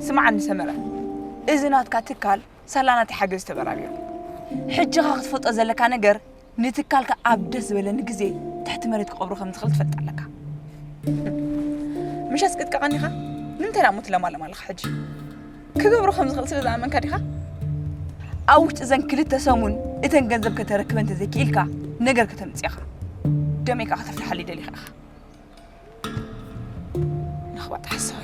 ስምዓኒ ሰመረ፣ እዚ ናትካ ትካል ሳላ ናተይ ሓገዝ ተበራቢሩ። ሕጂ ኸኣ ክትፈልጦ ዘለካ ነገር፣ ንትካልካ ኣብ ደስ ዝበለኒ ግዜ ትሕቲ መሬት ክቐብሮ ከም ዝኽእል ትፈልጥ ኣለካ። ምሸት ክትቅጥቀቐኒ ኢኻ? ንምንታይ ደኣ እሞ ትለማለም ኣለኻ ሕጂ? ክገብሮ ከም ዝኽእል ስለ ዝኣመንካ ዲኻ? ኣብ ውሽጢ እዘን ክልተ ሰሙን እተን ገንዘብ ከተረክበን እንተዘይክኢልካ ነገር ከተምጽእ ኢኻ። ደመይ ከኣ ከተፍልሓለይ ደሊኻ ኢኻ። ነኽባጥ ሓሳዊ።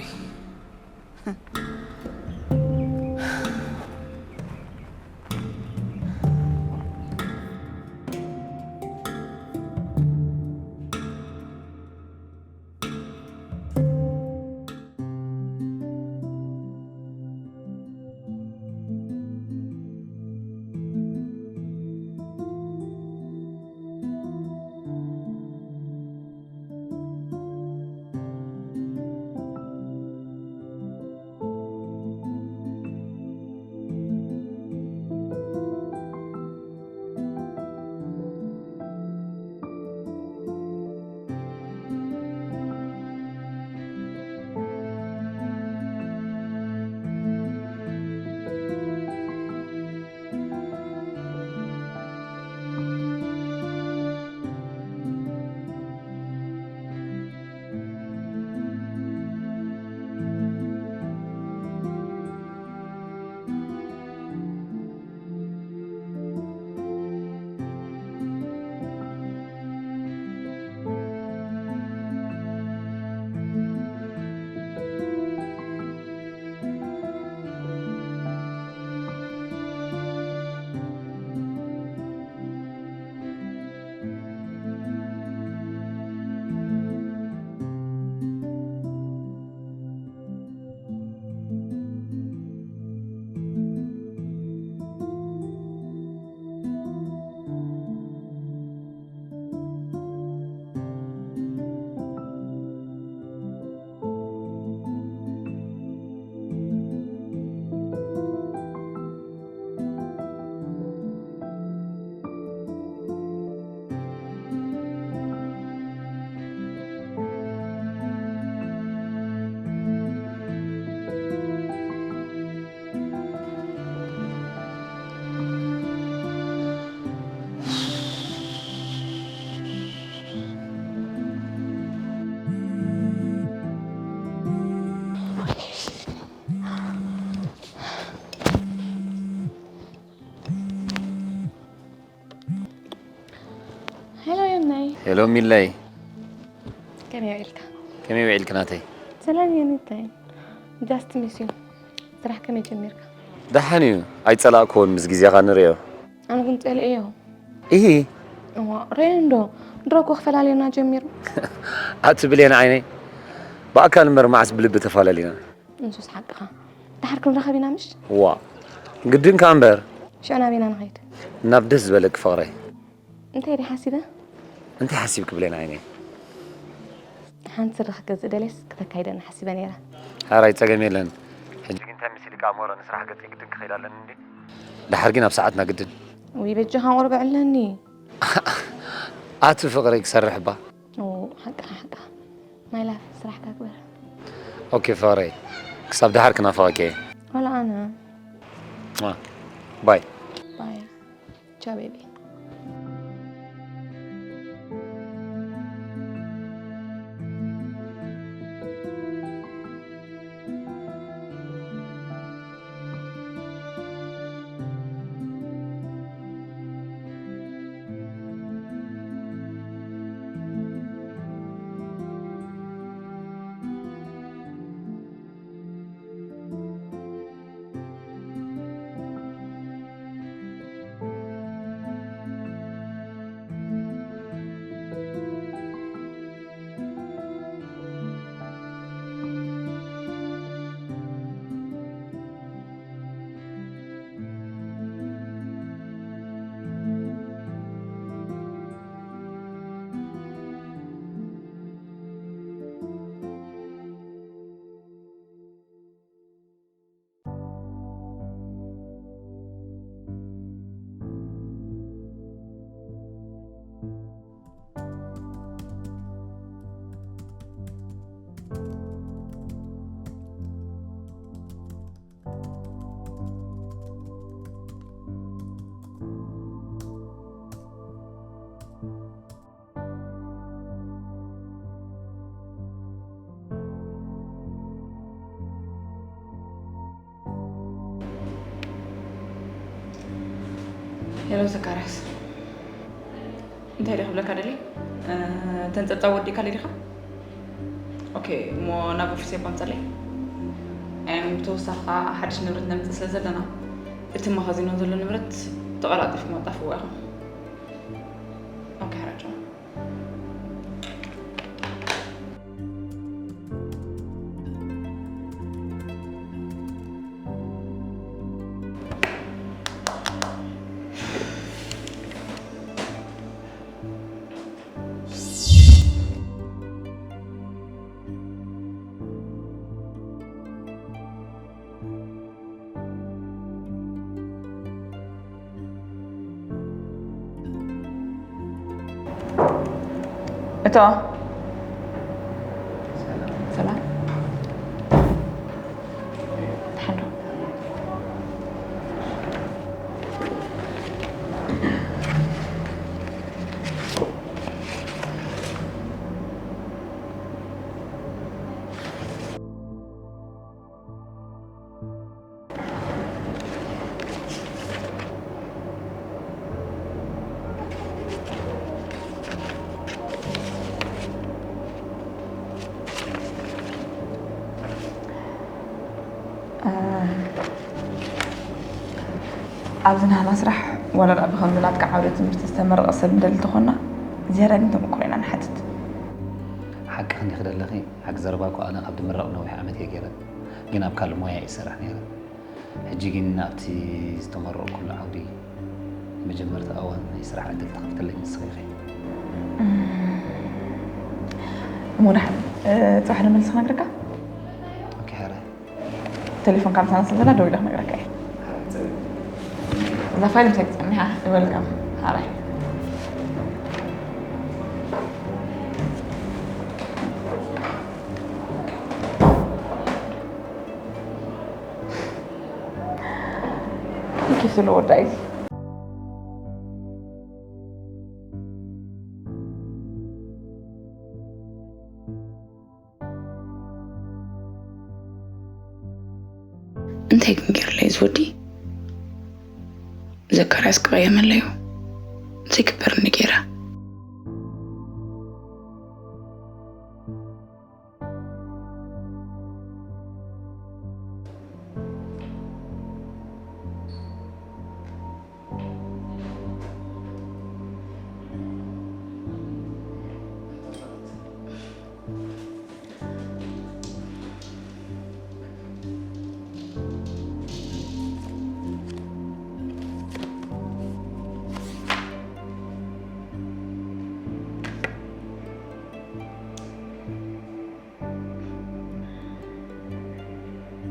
ሄሎ ዮናይ። ሄሎ ሚለይ። ከመይ ውዒልካ? ከመይ ውዒልኪ ናተይ? ሰላም እየ ኒተይ። Just miss you። ስራሕ ከመይ ጀሚርካ? ደሓን እዩ። ኣይጸላእክዎን፣ ምስ ግዜኻ ንርእዮ። ኣነ ግን ጸሊኤዮ። ኢሂ። እዋ፣ ርእዮ እንዶ። ድሮ እኮ ክፈላልየና ጀሚሩ። ኣቲ ብሌን ዓይነይ። ብኣካል እምበር መዓስ ብልቢ ተፋላሊና? ንሱስ ሓቅኻ። ደሓር ክንራኸብ ኢና ምሽ? ዋ፣ ግድን ከኣ እምበር። ሽዑ ናበይ ኢና ንኸይድ? ናብ ደስ ዝበለኪ ፍቕረይ። እንታይ ድየ ሓሲበ? እንታይ ሓሲብኪ ብሌን ዓይነይ? ሓንቲ ስረ ክገዝእ ደልየስ ክተካይደኒ ሓሲበ ነይረ። ሓራይ ጸገም የለን። ሕጂ ግን እንታይ መሲልካ ኣሞረ ንስራሕ ገጸይ ግድን ክኸይድ ኣለኒ እንዴ? ደሓር ግን ኣብ ሰዓትና ግድን። ውይ በጃኻ ቁሩብ ዕለኒ። ኣቲ ፍቕረይ ክሰርሕ እባ። ኦ፣ ሓቅኻ፣ ሓቅኻ። My love፣ ስራሕካ ግበር። ኦኬ ፍቕረይ፣ ክሳብ ደሓር ክናፍቐኪ እየ። ዋላ ኣነ። ሟ፣ ባይ። ባይ። ቻው ቤቢ። ሄሎ ዘካርያስ፣ እንታይ ደኣ ክብለካ ደሊ? ተንጸብጻብ ወዲእካ ዲኻ? ኦኬ፣ እሞ ናብ ኦፊስ የባምጸለይ። ብተወሳኺ ሓድሽ ንብረት ነምጽእ ስለ ዘለና፣ እቲ መኻዚኖ ዘሎ ንብረት ተቐላጢፍኩም ኣጣፍዎ ኢኹም። ኦኬ፣ ሓራጆ። እቶ ሰላም። ኣብዚ ናህና ስራሕ ዋላ ደኣ ብኸምዚ ናትካ ዓውደ ትምህርቲ ዝተመረቐ ሰብ ንደሊ እንተኾንና፣ ዝያዳ ግን ተመኩሮ ኢና ንሓትት። ሓቅኺ እንዲኺ ደለኺ፣ ሓቂ ዘረባ እኮ ኣነ ካብ ድምረቕ ነዊሕ ዓመት እየ ገይረ፣ ግን ኣብ ካልእ ሞያ እየ ዝሰርሕ ነይረ። ሕጂ ግን ኣብቲ ዝተመረቕኩሉ ዓውዲ መጀመርታ እዋን ናይ ስራሕ ዕድል ተኸፍተለይ ንስኺ ኢኺ። እሞ ደሓን፣ ጽባሕ ንመልሲ ክነግረካ። ኦኬ፣ ሕራይ። ቴሌፎንካ ምሳና ስለ ዘላ ደው ኢለ ክነግረካ እየ። እዛ ፋይል ምሳይ ክትጸንሕ እያ። ዌልካም። ሕራይ። Thank you ስለ ወዳይ። እንታይ ግን ገይሩለይ እዚ ወዲ? ዘካርያስ ክቐየመለዩ ዘይግበርኒ ገይረ።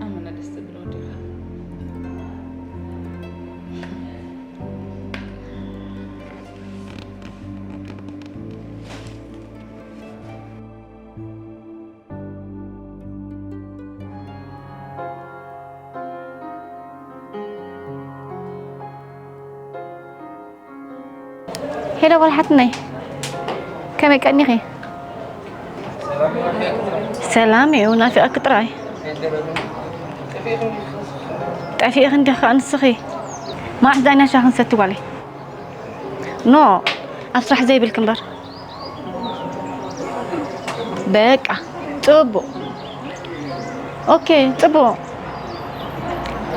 ኣመና ደስ ትብል ወዲኻ። ሄሎ ጓል ሓትነይ፣ ከመይ ቀኒኺ? ሰላም እዩ፣ ናፊቐኪ ጥራይ። ጠፊእኺ እንዲኺ ከኣ ንስኺ። መዓስ ዳይና ሻሂ ክንሰቲ ጓለይ? ኖ፣ ኣብ ስራሕ ዘይብልኪ እምበር። በቃ፣ ጽቡቕ። ኦኬ፣ ጽቡቕ።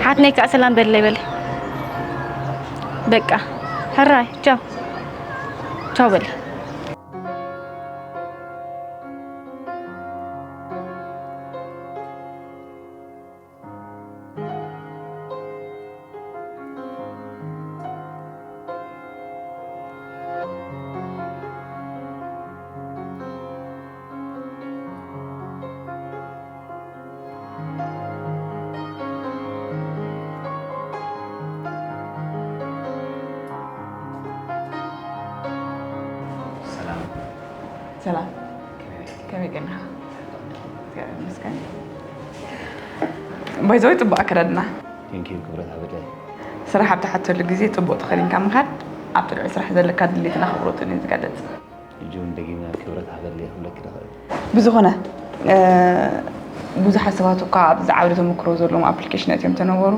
ሓትነይ ከኣ ሰላም በልለይ በሊ። በቃ፣ ሕራይ፣ ቻው። ቻው በሊ። ሰላም። ሰላም። ከመይ ቀኒኻ? እግዚኣብሔር ይመስገን። ባይ ዘ ወይ ጽቡቕ ኣከዳድና። Thank you ክብረት ሓበለይ። ስራሕ ኣብ ትሓተሉ ግዜ ጽቡቕ ተኸዲንካ ምኻድ ኣብቲ ልዑል ስራሕ ዘለካ ድሌትን ኣኽብሮትን እዩ ዝገልጽ። ሕጂ እውን ደጊመ ክብረት ሓበለይ ክብለኪ ዝኽእል። ብዝኾነ፣ እ፣ ብዙሓት ሰባት እኳ ኣብዚ ዓውዲ ተመክሮ ዘለዎም ኣፕሊኬሽናት እዮም ተነበሩ።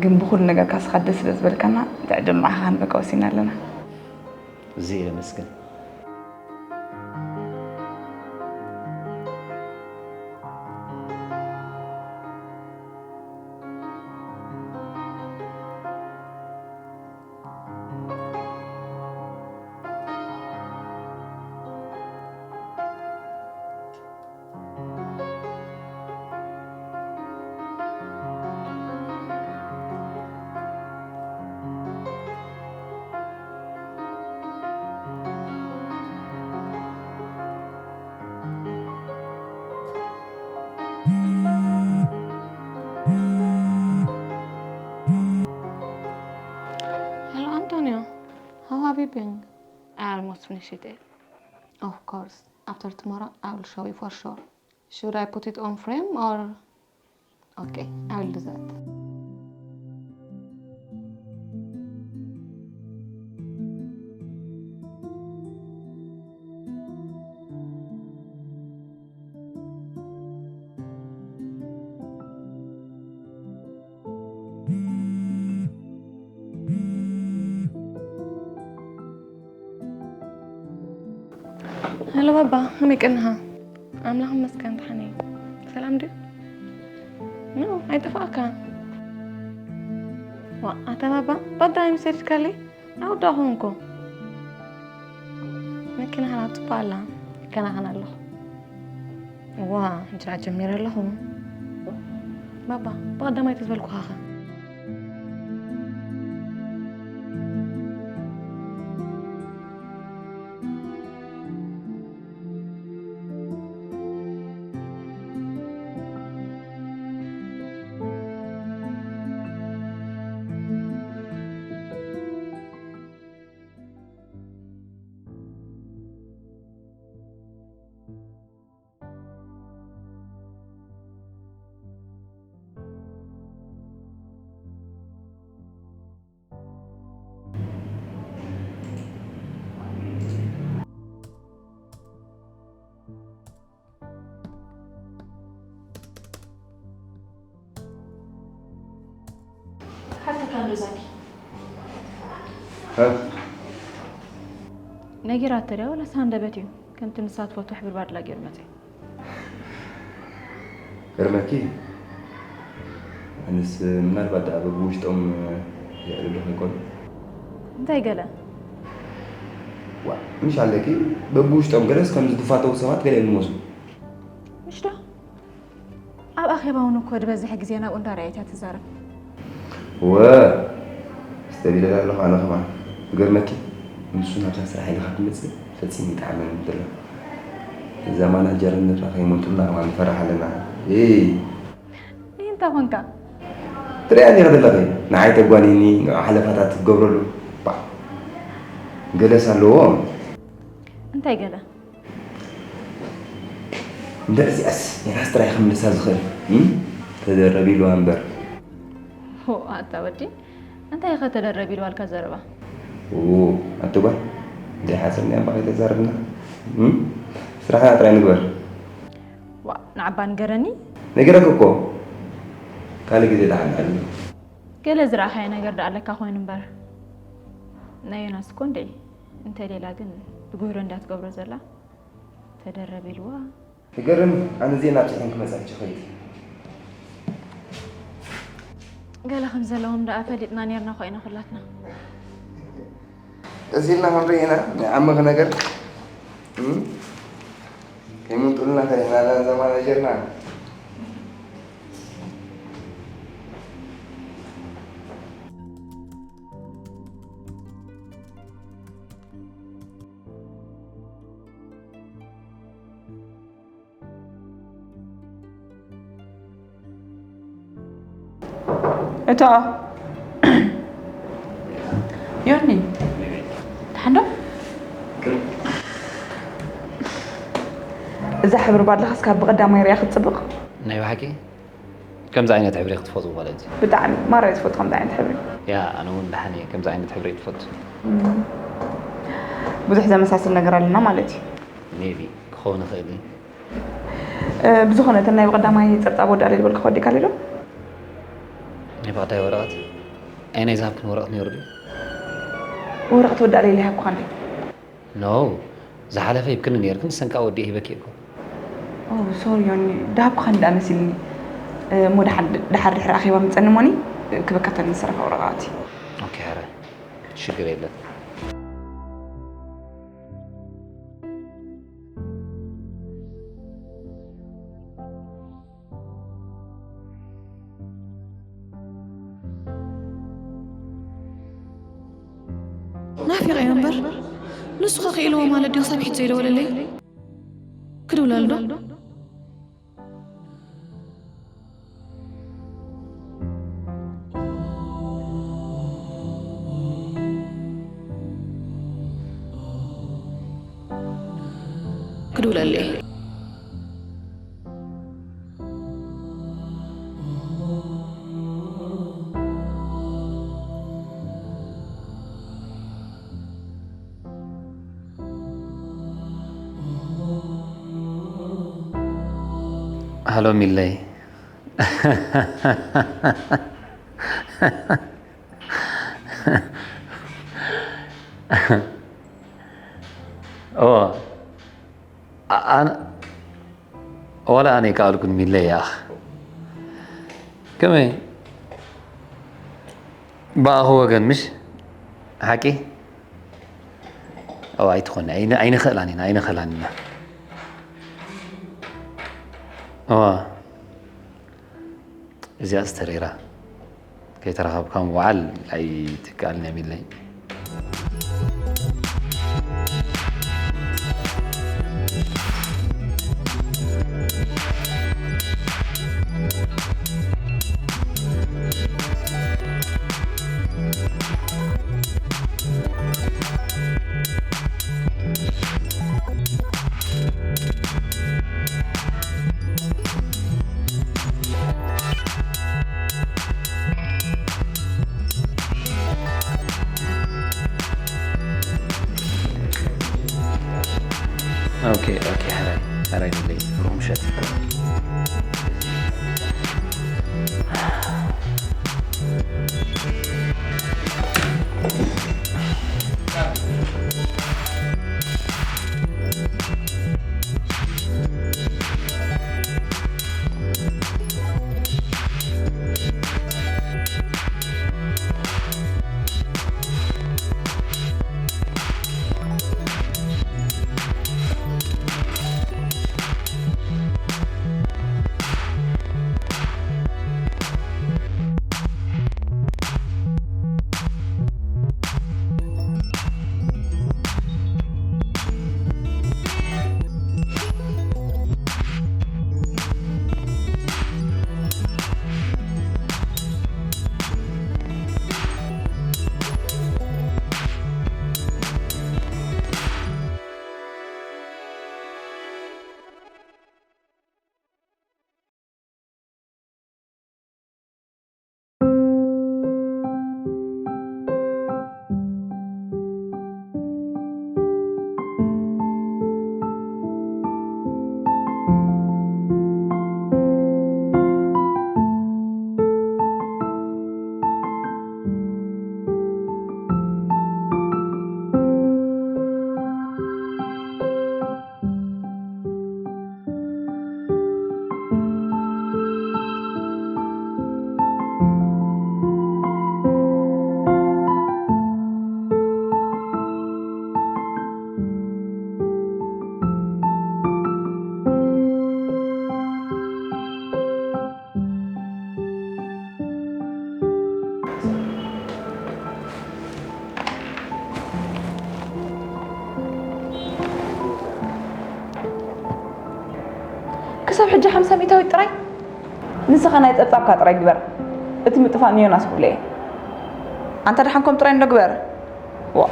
ግን ብኹሉ ነገርካ ስኻ ደስ ስለ ዝበልካና፣ እቲ ዕድል ንዓኻ ክንበካ ወሲና ኣለና። እዚ የመስግን። Hello, Antonio. How have you been? I almost finished it. Of course. After tomorrow, I will show you for sure. Should I put it on frame or? Okay, I will do that. ሄሎ ባባ፣ ከመይ ቀንኻ? ኣምላኽ ይመስገን፣ ደሓን እየ። ሰላም ድዩ? ኖ፣ ኣይጠፋእካን። ዋ፣ ኣታ ባባ፣ ብቐዳማይ ምስ ሰዲድካለይ፣ ኣወዳእኹ እኮ። መኪና ኸኣ ጽቡቕ ኣላ፣ ይከናኸን ኣለኹ። ዋ፣ ሕጂ ደኣ ጀሚረ ኣለኹ። ባባ፣ ብቐዳማይ ተዝበልኩኻኸ? ሓተካ እንዶ ዛኪ። ሀ? ነጊራቶ ድያ ወላስ ሃንደበት እዩ? ከምቲ ንሳ ትፈትዎ ሕብሪ ባድላ ገይሩ መጽዩ። ገርመኪ፣ ኣነስ ምናልባት ደኣ በብውሽጦም የዕልሉ ከይኮኑ። እንታይ ገለ? ዋ፣ ምሽ ኣለኪ፣ በብውሽጦም ገለስ ከም ዝፋተዉ ሰባት ገለ እዮም ዝመስሉ። ምሽ ዶ? ኣብ ኣኼባ እውን እኮ ዝበዝሕ ግዜ ናብኡ እንዳረኣየት እያ ትዛረብ። ወ፣ ስተቢለላ ኣለኹ ኣነ ከማን። ዝገርመኪ፣ ንሱ ናብዛ ስራሕ ኢልካ ክትመጽእ ፈጺሙ ይጥዓመኒ ዘሎ። እዛ ማናጀርነትና ከይመንጥልና ከማን ንፈርሕ ኣለና። ኤይ! እንታይ ኮንካ? ትሪኣ እንዲኻ ዘለኺ፣ ንዓይ ተጓኒኒ፣ ንዑ ሓለፋታት ትገብረሉ። ባ፣ ገለስ ኣለዎ። እንታይ ገለ? እንድዒ እዚኣስ ኔራስ ጥራይ ክምልሳ ዝኽእል፣ እም? ተደረብ ኢልዋ እምበር። ሆ፣ ኣታ ወዲ፣ እንታይ ኢኸ ተደረብ ኢልዋልካ ዘረባ? ኡ፣ ኣቲ ጓል፣ ዘይሓሰብናዮ እምበር ከይተዛረብና፣ እም? ስራሕና ጥራይ ንግበር። ዋ፣ ንዓባ ንገረኒ። ነጊረኪ እኮ፣ ካልእ ግዜ ደሓን ንዕልሎ። ገለ ዝረኣኻዮ ነገር ደኣ ኣለካ ኮይኑ እምበር። ናይ ዮናስ እኮ እንድዒ፣ እንተ ሌላ ግን ብጉህዶ እንድያ ትገብሮ ዘላ። ተደረብ ኢልዋ። ይገርም፣ ኣነ ዜና ኣብጺሐን ክመጻ ሕጂ ኸይድ። ገለ ከም ዘለዎም ደኣ ፈሊጥና ኔርና እኮ ኢና ኩላትና። እዚ ኢልና ክንርኢ ኢና፣ ናይ ዓመኺ ነገር፣ እም? ከይምንጡልና ከሪሕና እዛ ማናጀርና። እቶ ዮኒ፣ ደሓን ዶ? እዛ ሕብሪ ባድላኻስ ካብ ብቐዳማይ ርያ ክትጽብቕ። ናይ ብሓቂ? ከምዚ ዓይነት ሕብሪ ክትፈትው ማለት እዩ? ብጣዕሚ፣ ማራ እየ ዝፈቱ ከምዚ ዓይነት ሕብሪ። ያ፣ ኣነ እውን ደሓን እየ ከምዚ ዓይነት ሕብሪ እየ ዝፈቱ። እም፣ ብዙሕ ዘመሳስል ነገር ኣለና ማለት እዩ። ሜቢ፣ ክኸውን ይኽእል እዩ። እ፣ ብዝኾነ፣ እተን ናይ ብቐዳማይ ጸብጻብ ወዳእለ ዝበልካ ወዲእካለይ ዶ? ናይ ባዕዳይ ወረቐት? ኣይ ናይ ዝሃብክን ወረቐት ነይሩ ድዩ? ወረቐት ወዳእ ለይለ ይሃብኩኻ እንዴ? ኖ፣ ዝሓለፈ ሂብክኒ ነይርክን፣ ሰንካ ወዲእ ሂበኪ እኮ። ኦ፣ ሶሪ ዮኒ፣ ድሃብኩኻ እንዳ መሲልኒ። እ፣ እሞ ድሓር ድሓር ድሕሪ ኣኼባ ምጸኒ እሞኒ፣ እ፣ ክበካተኒ ዝሰረፈ ወረቐት። ኦኬ፣ ሕራይ። ሽግር የለን። ናፊቐዮ እምበር፣ ንሱ ኸ ክኢልዎ ማለት ድዩ ክሳብ ሕጂ ዘይደወለለይ? ክድውለሉ ዶ? ክድውለለይ። ሃሎ ሚለይ። እወ፣ ኣ-፣ ኣነ፣ ዋላ ኣነ ይከኣልኩን ሚለይ ያኽ። ከመይ? ብኣኹ ወገን ምሽ? ሓቂ? እወ፣ ኣይትኾን፣ ኣይን-፣ ኣይንኽእላን ኢና፣ ኣይንኽእላን ኢና። እወ። እዚኣስ ተሪራ። ከይተራኸብካ ምውዓል ኣይትከኣልን እያ ሚለይ። ኦኬ፣ ኦኬ፣ ሕራይ፣ ሕራይ ሚለይ፣ ብሩኽ ምሸት። ክሳብ ሕጂ ሓምሳ ሚእታዊት ጥራይ? ንስኻ ናይ ጸብጻብካ ጥራይ ግበር። እቲ ምጥፋእ ንዮናስ ክብሎ እየ። ኣንታ ደሓን ከም ጥራይ እንዶ ግበር። ዋ።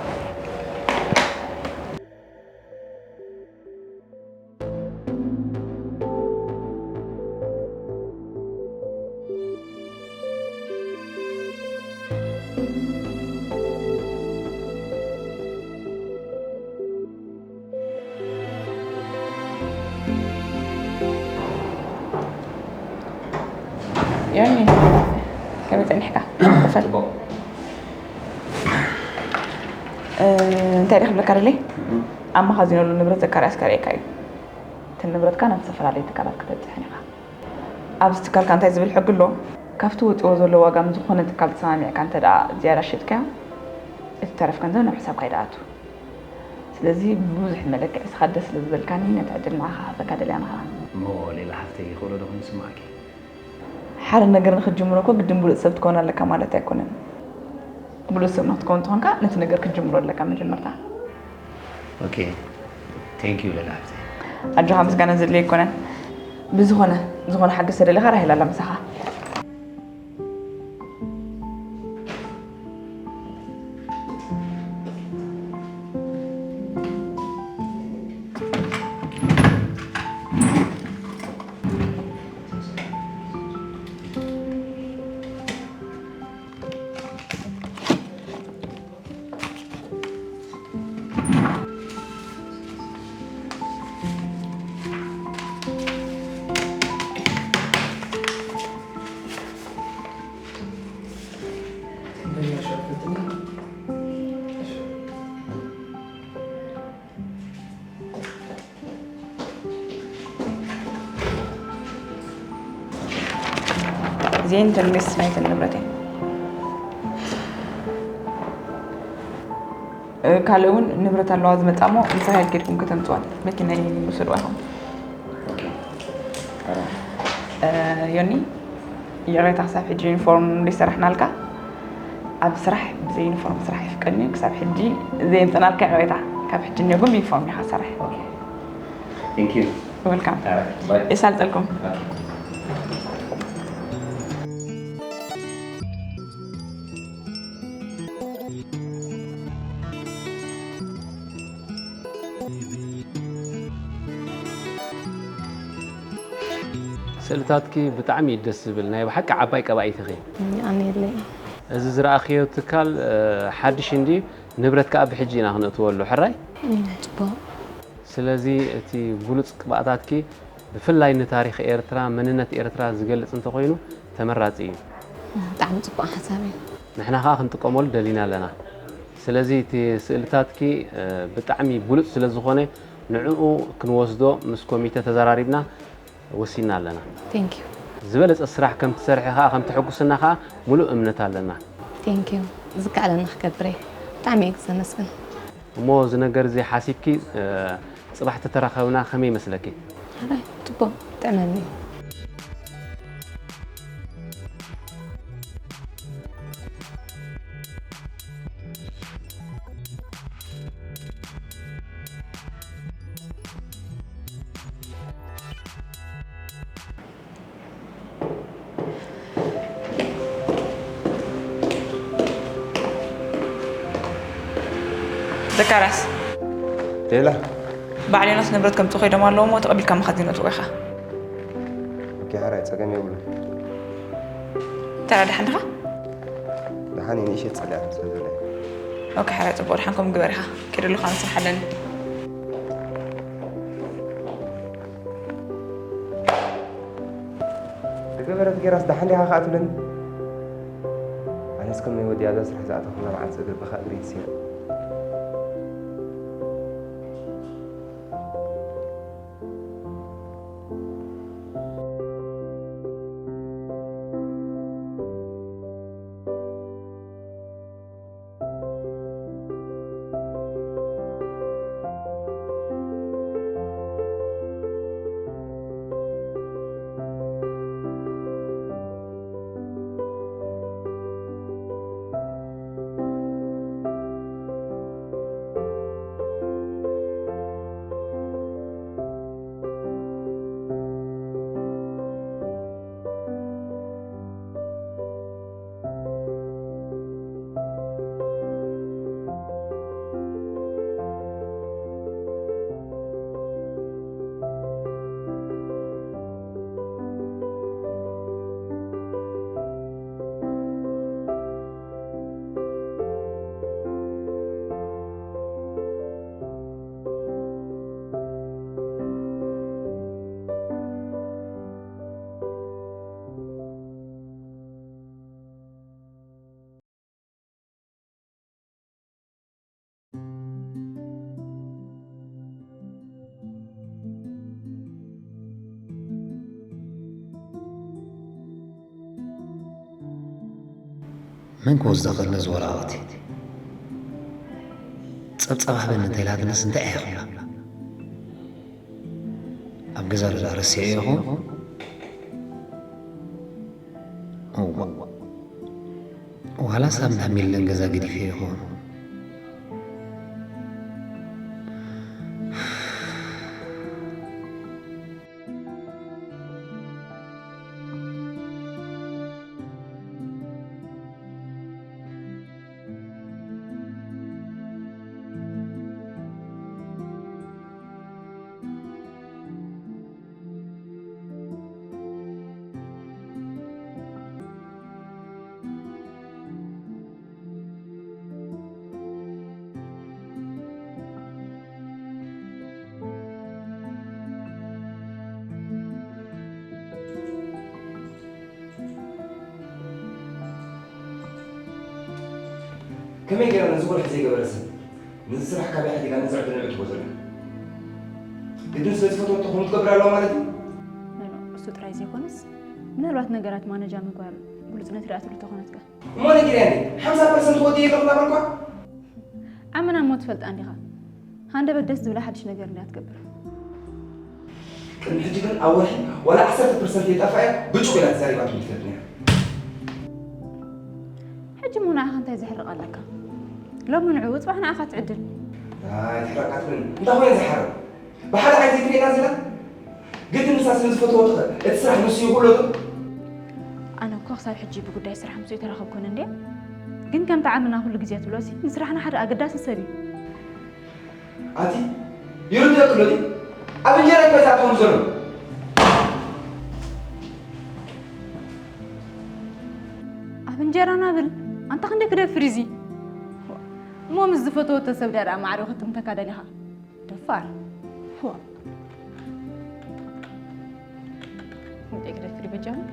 ዮኒ፣ ከመይ ጸኒሕካ? ክፈል። ጽቡቕ። እ፣ እንታይ ደኣ ክብለካ ደለይ? ኣብ መኻዚኖ ዘሎ ንብረት ዘካርያስ ከርእየካ እዩ። እቲ ንብረትካ ናብ ዝተፈላለየ ትካላት ክተብጽሕን ኢኻ። ኣብዚ ትካልካ እንታይ ዝብል ሕጊ ኣሎ? ካብቲ ወጺዎ ዘሎ ዋጋ ምስ ዝኾነ ትካል ተሰማሚዕካ እንተ ደኣ ዝያዳ ሸጥካዮ፣ እቲ ተረፍ ገንዘብ ናብ ሕሳብካ ይድኣቱ። ስለዚ ብብዙሕ መለክዒ ንስኻ ደስ ስለ ዝበልካኒ ነቲ ዕድል ንዓኻ ክሃበካ ደልያ ንኸኣ። እሞ ሌላ ሓፍተይ ክእሎ ዶ ከም ዝስምዓኪ? ሓደ ነገር ንኽትጅምሮ እኮ ግድን ብሉጽ ሰብ ትከውን ኣለካ ማለት ኣይኮነን። ብሉጽ ሰብ ንኽትከውን እንተኾንካ ነቲ ነገር ክትጅምሮ ኣለካ መጀመርታ። ኦኬ፣ ቴንክ ዩ ሌላ ሓፍተይ። ኣጆኻ ምስጋና ዘድልዮ ኣይኮነን። ብዝኾነ ዝኾነ ሓገዝ ተደሊኻ ራሄል ኣላ ምሳኻ። እዚአን እተን ሜስ ናይተን ንብረት እየን። እ፣ ካልእ እውን ንብረት ኣለዋ ዝመጻ እሞ ምስ ራሄል ኬድኩም ከተምጽዋን መኪና ይውሰድዋ ኢኹም። እ፣ ዮኒ፣ ይቕሬታ ክሳብ ሕጂ ዩኒፎርም ዘይሰራሕናልካ። ኣብ ስራሕ ብዘይ ዩኒፎርም ስራሕ ይፍቀድኒ። ክሳብ ሕጂ ዘየምጽናልካ ይቕሬታ። ካብ ሕጂ እኒኦ ግን ብዩኒፎርም ኢኻ ሰራሕ። ኦኬ። Thank you። Welcome። All right. Bye። የሳልጠልኩም። Okay። ስእልታትኪ ብጣዕሚ እዩ ደስ ዝብል። ናይ ብሓቂ ዓባይ ቀባኢት ኢኺ። ኣሜለይ። እዚ ዝረኣኽዮ ትካል፣ እ፣ ሓድሽ እንድዩ፣ ንብረት ከኣ ብሕጂ ኢና ክነእትወሉ፣ ሕራይ? እም፣ ጽቡቕ። ስለዚ እቲ ብሉጽ ቅብኣታትኪ ብፍላይ ንታሪኽ ኤርትራ፣ መንነት ኤርትራ ዝገልጽ እንተኾይኑ ተመራጺ እዩ። እም፣ ብጣዕሚ ጽቡቕ ሓሳብ እዩ። ንሕና ከኣ ክንጥቀመሉ ደሊና ኣለና። ስለዚ እቲ ስእልታትኪ፣ እ፣ ብጣዕሚ ብሉጽ ስለ ዝኾነ ንዕኡ ክንወስዶ ምስ ኮሚተ ተዘራሪብና ወሲንና ኣለና። Thank you። ዝበለጸ ስራሕ ከም ትሰርሒ ከኣ፣ ከም ተሐጉስና ከኣ ምሉእ እምነት ኣለና። Thank you። ዝከኣለና ክገብር እየ። ብጣዕሚ እየ ዘመስግን። እሞ እዚ ነገር እዚ ሓሲብኪ፣ እ፣ ጽባሕ ተተራኸብና ከመይ ይመስለኪ? ሕራይ፣ ጽቡቕ፣ ጥዕመኒ። ዘካርያስ። ሌላ። በዓል ዮናስ ንብረት ከምጽኡ ከይዶም ኣለዉ እሞ ተቐቢልካ መኻዚን ኣእትዎ ኢኻ። ኦኬ፣ ሕራይ፣ ጸገም የብሉን። ተራ ደሓን ዲኻ? ደሓን እየ፣ ንእሽተይ ጸሊኣ ስለ ዘላ እየ። ኦኬ፣ ሕራይ፣ ጽቡቕ፣ ደሓን ከምኡ ግበር ኢኻ። ከይደ ኣለኹ፣ ኣነ ስራሕ ኣለኒ። ዝገበረት ጌራስ ደሓን ዲኻ ከኣ ትብለኒ? ኣነስ ከም ናይ ወዲ ኣብዛ ስራሕ ዝኣተኹላ መዓልቲ እግሪ ብኻ እግሪ ይስየር። መን ክወስዶ ኸሎ እዚ ወረቓቕቲ? ጸብጻብ ሃበኒ እንተኢላትንስ እንታይ እየ ክብላ? ኣብ ገዛ ዶ ደኣ ረሲዐዮ ይኸውን? እዋእ፣ ዋላስ ኣብ እንዳ ሚለን ገዛ ገዲፈዮ ይኸውን? ከመይ ገይራ ነዚ ኩሉ ዘይገበረ ሰብ ነዚ ስራሕ ካበይ ሓቲታ ነዚ ዕድል ንዕትቦ ዘላ? ግድን ስለ ዝፈተወቶ ከምኡ ትገብር ኣለዋ ማለት እዩ? ኖ፣ ኖ፣ እሱ ጥራይ ዘይኮነስ ምናልባት ነገራት ማነጃ ምግባር ግሉጽነት ርኣትሉ ተኾነትካ። እሞ ነጊረያ እንዴ? ሓምሳ ፐርሰንት ወዲ የለኹ እናበልኳ? ዓመና እሞ ትፈልጣ እንዲኻ። ሃንደበት ደስ ዝብላ ሓድሽ ነገር እንድያ ትገብር። ቅድሚ ሕጂ ግን ኣብ ወርሒ ዋላ ዓሰርተ ፐርሰንት የጣፍኣ እያ ብጩቕ ኢላ ተዛሪባትኒ ትፈልጥ ነይራ። ሕጂ እሞ ንዓኻ እንታይ ዘሕርቕ ኣለካ? ሎሚ ንዕኡ ጽባሕ ንዓኻ ትዕድል። ኣይ ትሕረቃትብን እንታይ ኮይነ ዝሓርቕ? ብሓደ ዓይን ዘይትርእየና ዘላ ግድን ንሳ ስለ ዝፈተወቶ ኸ እቲ ስራሕ ንሱ ይኽእሎ ዶ? ኣነ እኮ ክሳብ ሕጂ ብጉዳይ ስራሕ ምስኡ ኣይተራኸብኩን እንድየ። ግን ከምቲ ዓምና ኩሉ ግዜ ትብሎሲ ንስራሕና ሓደ ኣገዳሲ ሰብ እዩ። ኣቲ ይርድኣኪ ዶ ድዩ? ኣብ እንጀራ እንታይ ዝኣተወሉ ዘሎ? ኣብ እንጀራና ብል ኣንታ ክንደይ ክደፍር እዚ? እሞ ምስ ዝፈተወቶ ሰብ ድያ ደኣ ማዕሪኡ ክትጥምተካ ደሊኻ? ደፋር። ዋ። እንታይ ክደፍር በጃኹም?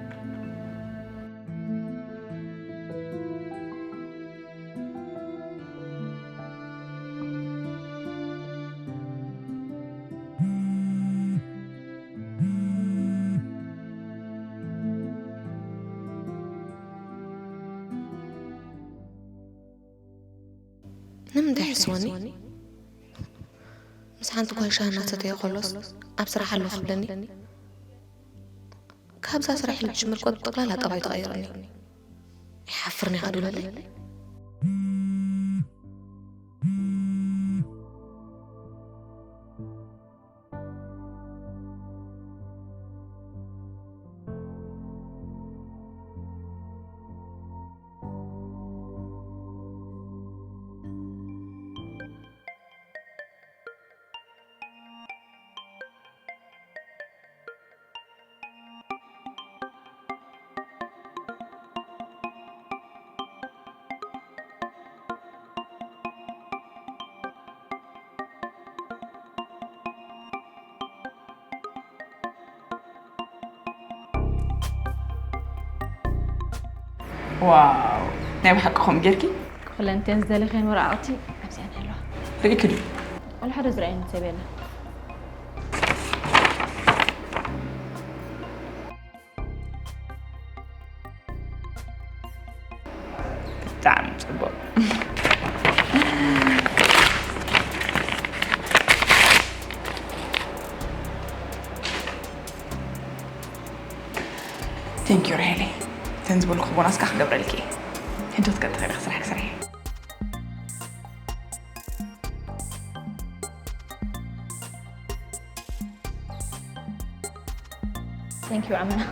ንምንታይ ሕስወኒ? ምስ ሓንቲ ጓል ሻሂ እናሰተየ ከሎስ ኣብ ስራሕ ኣለኹ ክብለኒ? ካብዛ ስራሕ ኢሉ ዝጅምር እኮ ጠቕላላ ጠባይ ተቐይሩኒ። ይሓፍርኒ ኢኻ ድብለለይ? ዋው፣ ናይ ብሓቂ ከምኡ ጌርኪ? ኩለን እተን ዝደለኽየን ወረቓቕቲ ኣብዚኣን ኣለዋ። ርኢኪ ድዩ? ዋላ ሓደ ዝረኣየኒ ሰብ የለን። ብጣዕሚ ጽቡቕ። Thank you ራሄለይ። እተን ዝበልኩ ቦናስ ከዓ ክገብረልኪ እየ። ሕጂ ክትቀጥሊ ኢኺ ስራሕ ክሰርሕ። Thank you ዓመና።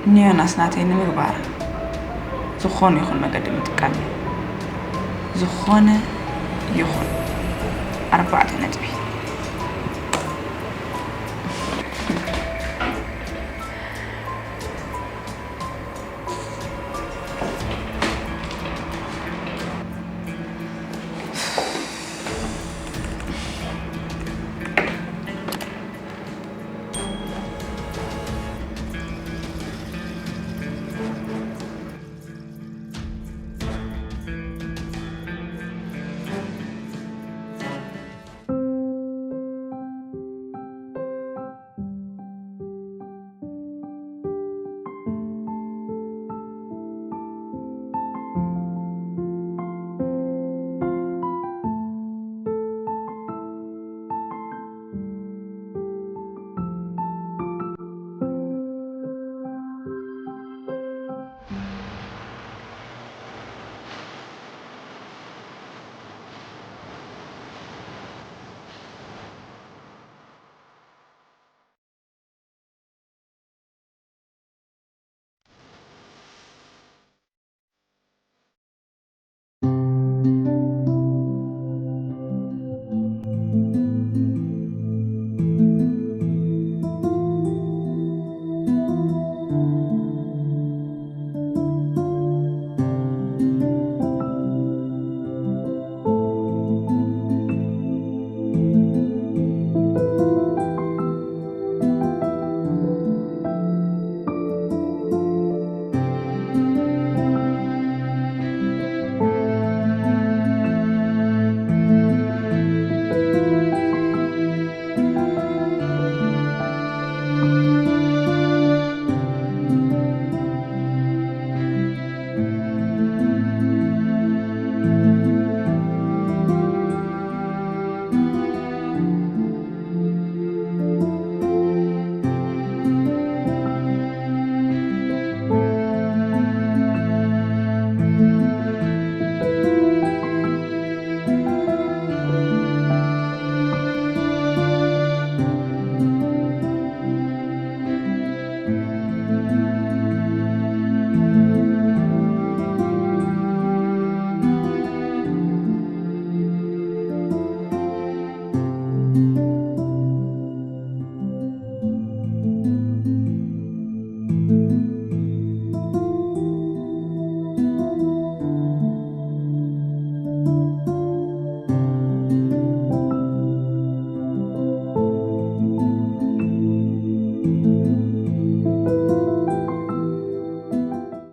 ንዮናስ ናተይ ንምግባር ዝኾነ ይኹን መገዲ ምጥቃም እዩ። ዝኾነ ይኹን። ኣርባዕተ ነጥቢ።